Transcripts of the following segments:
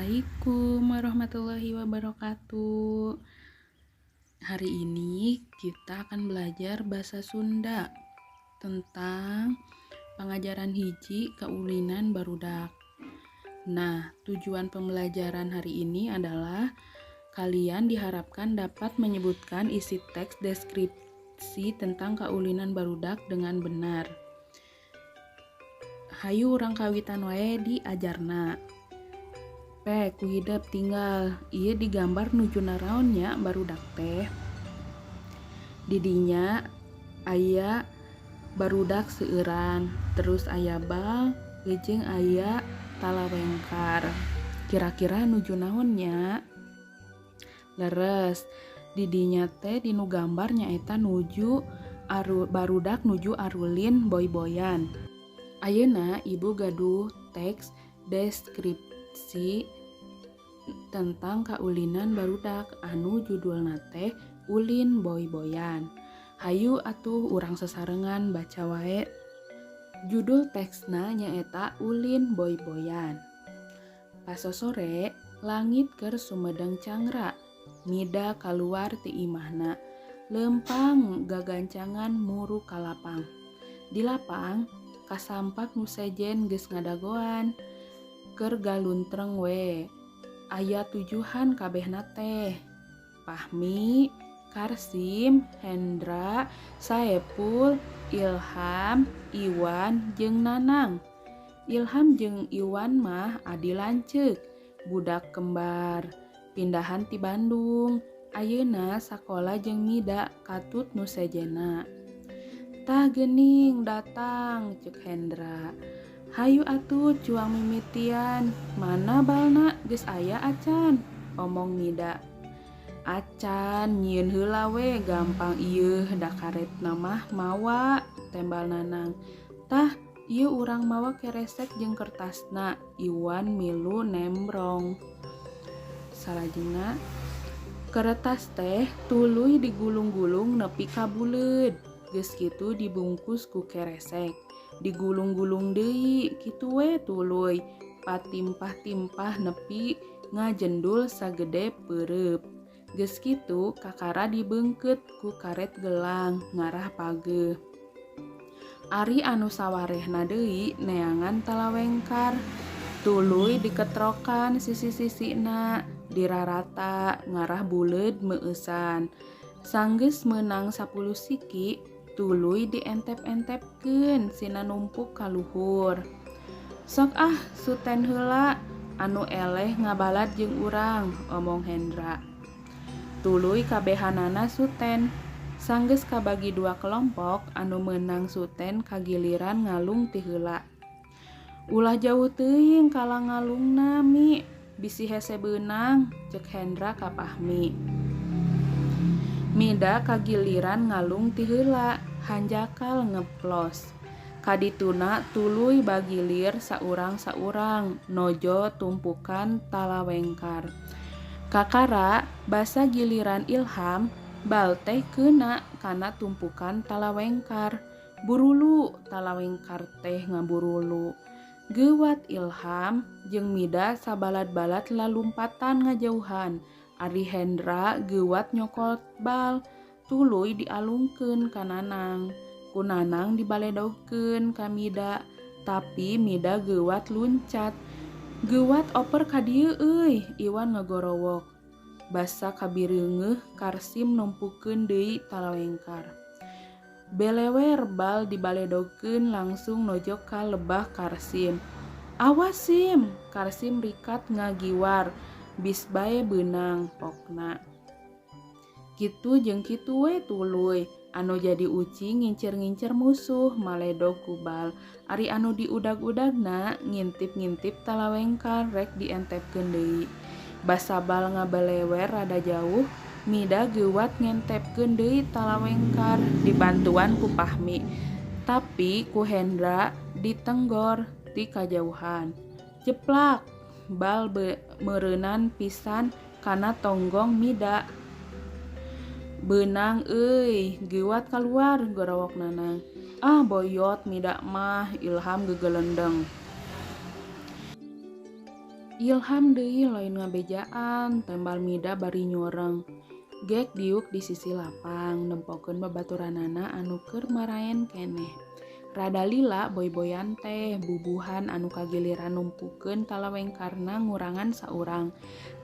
Assalamualaikum warahmatullahi wabarakatuh. Hari ini kita akan belajar bahasa Sunda tentang pengajaran hiji kaulinan barudak. Nah, tujuan pembelajaran hari ini adalah kalian diharapkan dapat menyebutkan isi teks deskripsi tentang kaulinan barudak dengan benar. Hayu urang kawitan wae diajarna. Pe, ku hidep tinggal. Ieu digambar nuju naraon nya barudak teh. Didinya aya barudak seueuran, terus aya bal jeung aya talawengkar. Kira-kira nuju naon nya? Leres, didinya teh dinu gambar nyaeta nuju barudak nuju arulin boy-boyan. Ayeuna ibu gaduh teks deskripsi tentang kaulinan barudak anu judulna teh Ulin Boy-Boyan. Hayu atuh urang sasarengan baca wae. Judul teksna nyaeta Ulin Boy-Boyan. Pasosore langit keur sumedeng cangra, Mida kaluar ti imahna, leumpang gagancangan muru ka lapang. Di lapang kasampak nu sejen geus ngadagoan, keur galuntreng we. Aya tujuhan kabehna teh. Pahmi, Karsim, Hendra, Saepul, Ilham, Iwan, jeung Nanang. Ilham jeung Iwan mah adi lanceuk, budak kembar, pindahan ti Bandung. Ayeuna sakola jeung Mida katut nu sejenna. Tah geuning datang ceuk Hendra. Hayu atuh cuang mimitian, mana balna geus aya acan, omong Mida. Acan nyieun heula we gampang ieu da karetna mah mawa, tembal Nanang. Tah ieu urang mawa keresek jeung kertasna, Iwan milu nembrong. Salajengna keretas teh tuluy digulung-gulung nepi ka buleud, geus kitu dibungkus ku keresek. Digulung-gulung deui kitu we tuluy patimpah-timpah nepi ngajendul sagede peureup. Geus kitu kakara dibeungkeut ku karet gelang ngarah pageuh. Ari anu sawarehna deui neangan talawengkar, tuluy diketrokan sisi-sisina dirarata ngarah buleud meueusan. Sanggeus meunang 10 siki tuluy dientep-entepkeun sina numpuk ka luhur. Sok ah suten heula anu eleh ngabalad jeung urang, omong Hendra. Tuluy kabehanana suten. Sanggeus kabagi dua kelompok anu meunang suten kagiliran ngalung ti heula. Ulah jauh teuing kala ngalungna Mi, bisi hese beunang, ceuk Hendra ka Pahmi. Mida kagiliran ngalung ti heula, hanjakal ngeplos. Kadituna tuluy bagilir saurang-saurang nojo tumpukan talawengkar. Kakara basa giliran Ilham, bal teh keuna kana tumpukan talawengkar. Burulu talawengkar teh ngaburulu. Geuwat Ilham jeung Mida sabalad-balad lalumpatan ngajauhan. Ari Hendra geuwat nyokot bal, tuluy dialungkeun ka Nanang. Ku Nanang dibaledogkeun ka Mida, tapi Mida geuwat luncat. Geuwat oper ka dieu euy, Iwan ngagorowok. Basa kabireungeuh Karsim numpukeun deui talawengkar. Belewer bal dibaledogkeun langsung nojok ka lebah Karsim. Awas Sim, Karsim rikat ngagiwar. Bis bae beunang pokna. Kitu jeung kitu we tuluy, anu jadi ucing ngincer-ngincer musuh maledog ku bal. Ari anu diudag-udagna ngintip-ngintip talawengkar rek dientepkeun deui. Basa bal ngabelewer rada jauh, Mida geuwat ngentepkeun deui talawengkar dibantuan ku Pahmi. Tapi ku Hendra ditenggor ti kajauhan. Jeplak! Bal meureunan pisan kana tonggong Mida. Beunang euy, geuwat kaluar gorowok Nanang. Ah boyot Mida mah, Ilham gegelendeng. Ilham deui lain ngabejaan, tembal Mida bari nyureng. Gek diuk di sisi lapang, nempokeun babaturanana anu keur maraen keneh. Rada lila boy-boyan teh, bubuhan anu kagiliran numpukeun talawengkarna ngurangan saurang.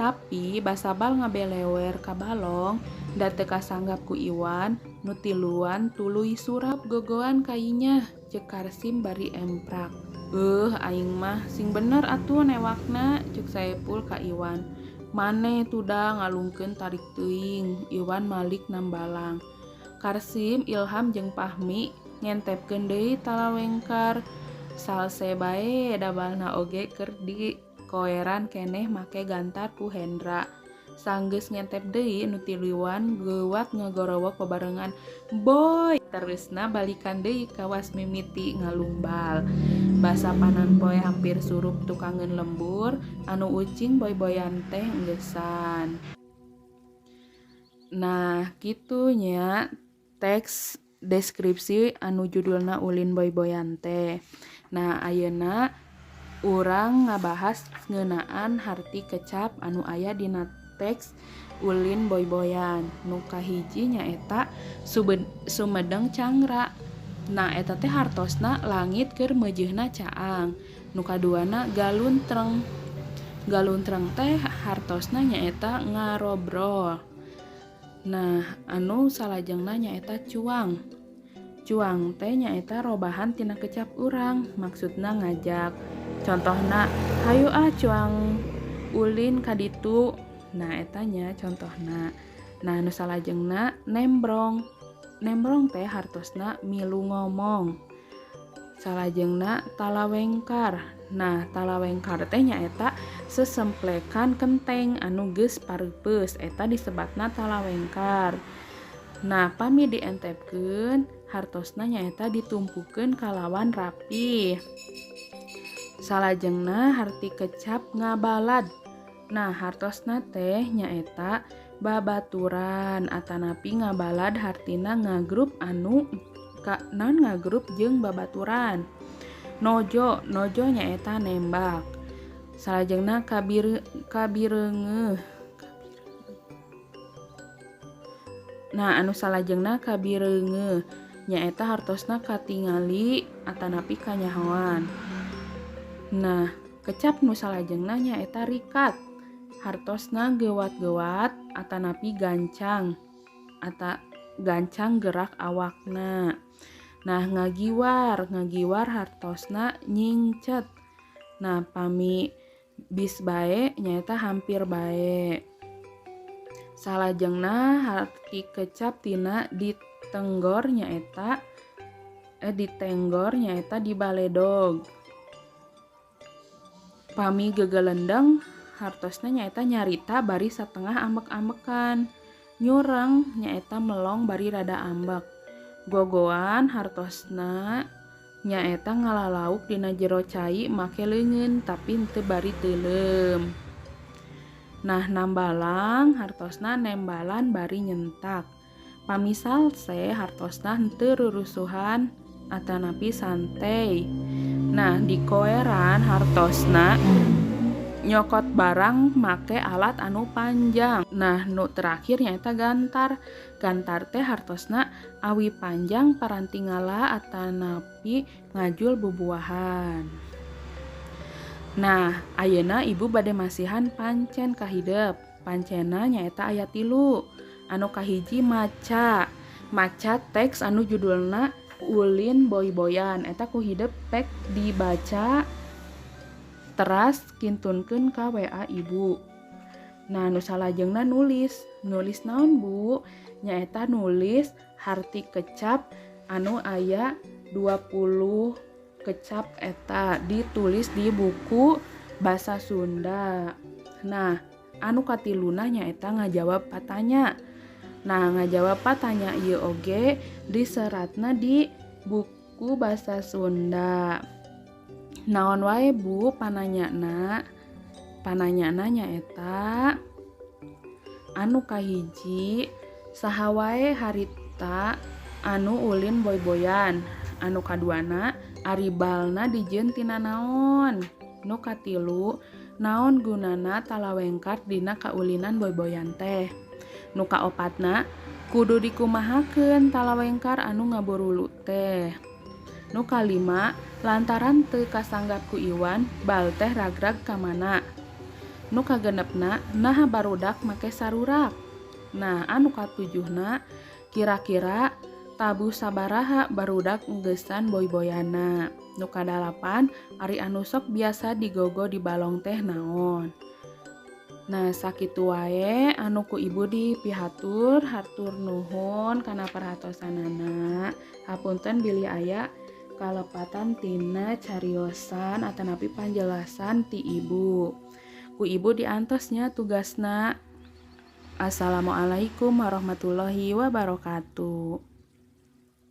Tapi basa bal ngabelewer ka balong, da teu kasanggap ku Iwan, nu tiluan tuluy surap gogoan ka Inyah, ceuk Karsim bari emprak. "Euh aing mah, sing bener atuh newakna," ceuk Saepul ka Iwan. "Maneh tuda ngalungkeun tarik teuing," Iwan malik nambalang. Karsim, Ilham jeung Pahmi ngentepkeun deui talawengkar. Salse bae da balna oge keur dikoeran keneh make gantar ku Hendra. Sanggeus ngentep deui nu tiluan geuwat ngagorowok babarengan, "Boy!" Terusna balikan deui kawas mimiti ngalung bal. Basa panon poe hampir surup tukangeun lembur, anu ucing boy-boyan teh enggeusan. Nah, kitu nya teks deskripsi anu judulna Ulin Boy-boyan teh. Nah, ayeuna urang ngabahas ngeunaan harti kecap anu aya dina teks Ulin Boy-boyan. Nu kahiji nyaeta Sumedeng Cangra. Nah, eta teh hartosna langit keur meujeuna caang. Nu kaduana galuntreng. Galuntreng teh hartosna nyaeta ngarobrol. Nah, anu salajengna nyaeta cuang. Cuang teh nyaeta robahan tina kecap urang, maksudna ngajak. Contohna, "Hayu ah cuang ulin ka ditu." Nah, eta nya contohna. Nah, nu salajengna nembrong. Nembrong teh hartosna milu ngomong. Salajengna talawengkar. Nah, talawengkar teh nyaeta sesemplekan kenteng anu geus pareupeus, eta disebatna talawengkar. Nah, pami dientepkeun hartosna nyaeta ditumpukeun kalawan rapih. Salajengna harti kecap ngabalad. Nah, hartosna teh nyaeta babaturan atanapi ngabalad hartina ngagrup anu ka naon ngagrup jeung babaturan. Nojo, nojo nyaeta nembak. Salajengna kabireungeuh. Nah, anu salajengna kabireungeuh nyaeta hartosna katingali atanapi kanyahoan. Nah, kecap nu salajengna nyaeta rikat. Hartosna geuwat-geuwat atanapi gancang ata gancang gerak awakna. Nah, ngagiwar, ngagiwar hartosna nyingcet. Nah, pami bis bae nyaeta hampir bae. Salajengna harti kecap tina ditenggor nyaeta ditenggor nyaeta dibaledog. Pami gegelendeng hartosna nyaeta nyarita bari satengah ambek-ambekan. Nyureng nyaeta melong bari rada ambek. Gogoan hartosna nyaeta ngalalauk dina jero cai make leungeun tapi henteu bari teuleum. Nah, nambalang hartosna nembalan bari nyentak. Pami salse hartosna henteu rurusuhan atanapi santai. Nah, dikoeran hartosna nyokot barang make alat anu panjang. Nah, nu terakhir nyaeta gantar. Gantar teh hartosna awi panjang paranti ngala atanapi ngajul bubuahan. Nah, ayeuna ibu bade masihan pancen ka hidep. Pancena nyaeta aya 3. Anu kahiji maca. Maca teks anu judulna Ulin Boy-boyan. Eta ku hidep pek dibaca teras kintunkeun ka WA ibu. Nah, nu salajengna nulis. Nulis naon, Bu? Nyaeta nulis harti kecap anu aya 20 kecap eta ditulis di buku basa Sunda. Nah, anu katiluna nyaeta ngajawab patanya. Nah, ngajawab patanya ieu oge diseratna di buku basa Sunda. Naon wae, Bu, pananyana? Pananyana nyaeta anu kahiji, saha wae harita anu ulin boy-boyan? Anu kaduana, ari balna dijieun tina naon? Nu katilu, Naon gunana talawengkar dina kaulinan boy-boyan teh? Nu kaopatna, kudu dikumahakeun talawengkar anu ngaburulu teh? Nu kalima, lantaran teu kasanggap ku Iwan, bal teh ragrag ka mana? Nu kagenepna, naha barudak make sarurak? Nah, anu katujuhna, kira-kira tabuh sabaraha barudak ngeungesan boy-boyanna? Nu kadalapan, ari anu sok biasa digogo di balong teh naon? Nah, sakitu wae anu ku ibu dipihatur. Hatur nuhun kana perhatosanana. Hapunten bilih aya kalepatan tina cariosan atanapi panjelasan ti ibu. Ku ibu diantos nya tugasna. Assalamualaikum warahmatullahi wabarakatuh.